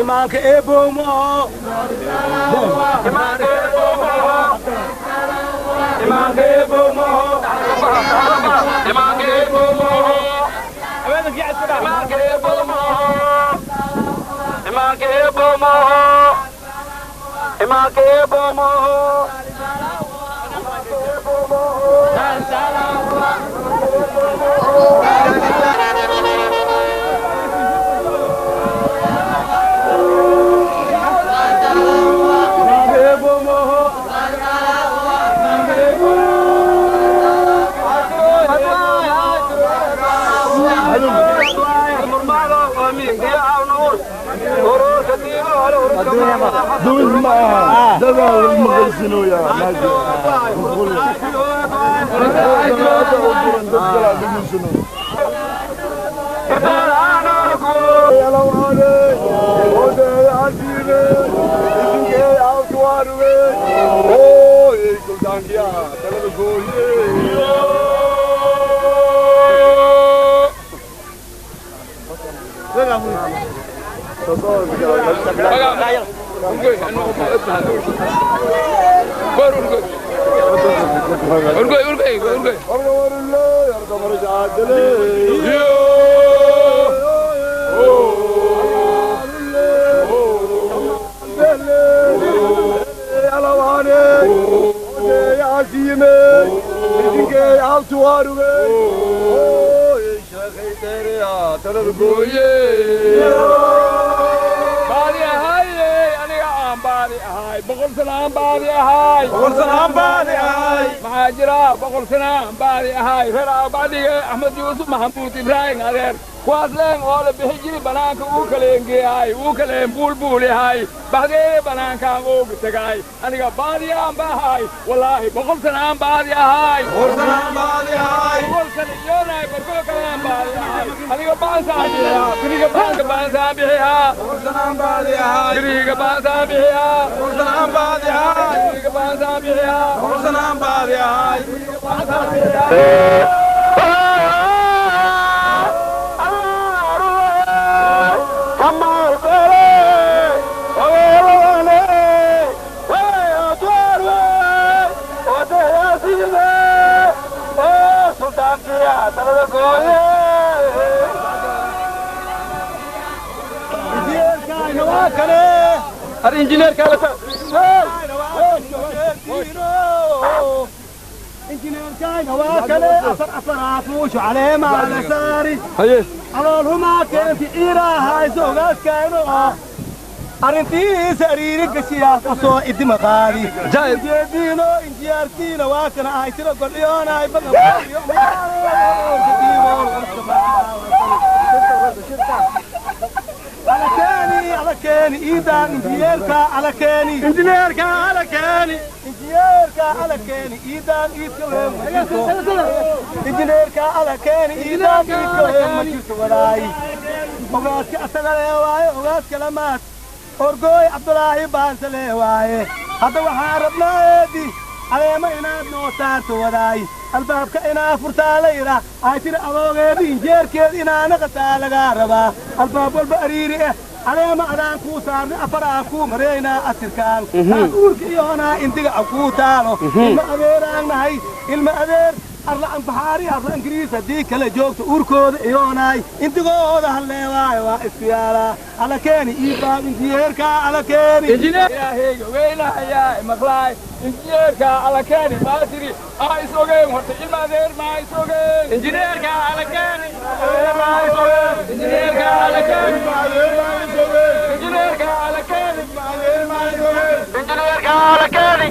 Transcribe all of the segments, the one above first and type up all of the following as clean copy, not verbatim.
Imaanka eebow imaanka eebow imaanka eebow imaanka eebow imaanka eebow. دول ما دابا المغرسينو يا Maxaa jira 100 sana baadi ahay reer baadiga Axmed Yuusuf Maxamuud Ibraahim adeer kuwaas leen oo la bixi jiri banaanka uu kaleengeehay uu kaleen buulbuulihay baxdeede banaankaan ooga tagay aniga baadi aan baahay wallaahi 100 sana aan baadi ahay 100 sana iyoonay barkoo kale aan baadi ahay aniga baansaan bixiyaa biriga baanka baansaan bixiyaa biriga baansaan bixiyaa biriga baansaan bixiyaa. Injineerkayna waa kale afar afaraad muushu caleema la saari caloolhumaa keenti iiraaha isogaaskayno ah. Arrintiisa ariiri gashiyaas u soo idima qaadi ujeediino injiyaarkiina waa kana ahay tiro golciyoonaay. Alakeeni alakeeni iidaan injineerka alakeeni injineerka alakeeni injineerka alakeeni iidaan iidka weyn ma jirto injineerka alakeeni iidaan iidka weyn ma jirto walaay. Ogaaska asaga lee waaye, ogaaska lamaad orgooy Cabdulaahi Baanse lee waaye. Hadda waxaan rabnaa eedi caleemo inaad noo saarto wadaay, albaabka inaa furtaa la yidhaa ay tiri adoogeedi injeerkeed inaa naqataa lagaa rabaa. Albaab walba ariiri ah caleema adaan kuu saarnay, afar aan kuu maraynaa asirkaan uurka iyoonaa indiga a kuu taalo. Ilma adeeraan nahay, ilma adeer arla anbaxaari arla Ingiriis haddii kala joogto uurkooda iyoonaay indigooda halleewaayo waa isku yaalaa. Ala keeni iibaab injineerka ala keeni. Ilaahayga weynahayaa maqlaay injineerka ala keeni maasiri aa is ogeen horta ilma adeer maa is ogeen injineerka ala keeni maa is ogeen injineerka ala keeni injineerka ala keeni injineerka ala keeni.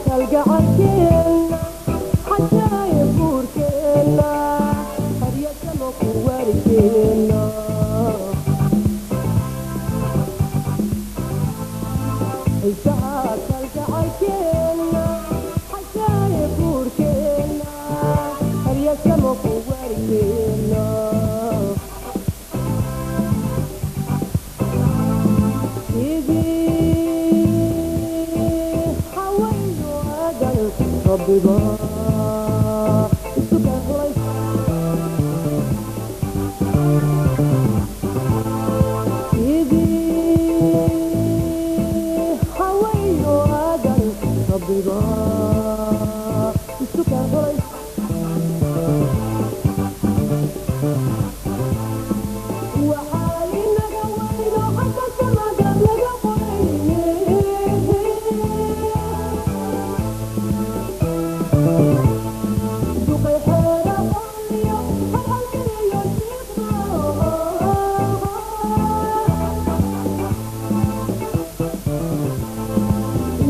Kalgacalkeenna xajaaya guurkeenna haryasamo ku waarikeenna. Xiisaha kalgacalkeenna xajaaya guurkeenna haryasamo ku waarikeenna. Sidii hawayo aadan rabbiga isu kahlay. Sidii hawayo aadan rabbiga isu kahlay. Waxaa inaga weyno xagga samada laga qoray. Duqay xeera qoliyo harhalkaliyo shiiqda.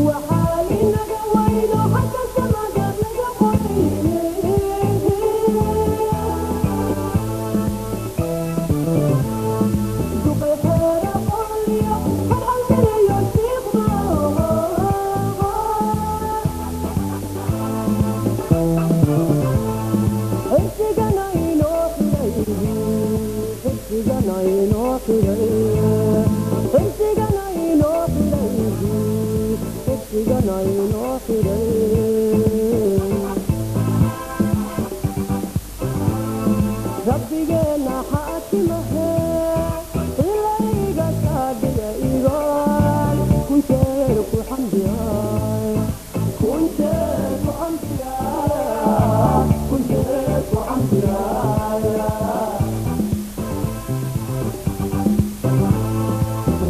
Waxaa inaga weyno xagga samada laga qoray. Duqay xeera qoliyo harhalkaliyo shiiqda. Xirsigana inoo xidhay, xirsigana inoo xidhay, xirsigana inoo xidhay, xirsigana inoo xidhay. Rabbigeena xaakimahe ilayga kaadhiga igool kun jeer ku xamdiyaay, kun jeer ku xamdiyaay, kun jeer ku xamdiyaay.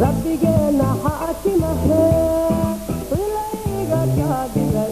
Rabbigeena xaakimahe ilayga kaadhiga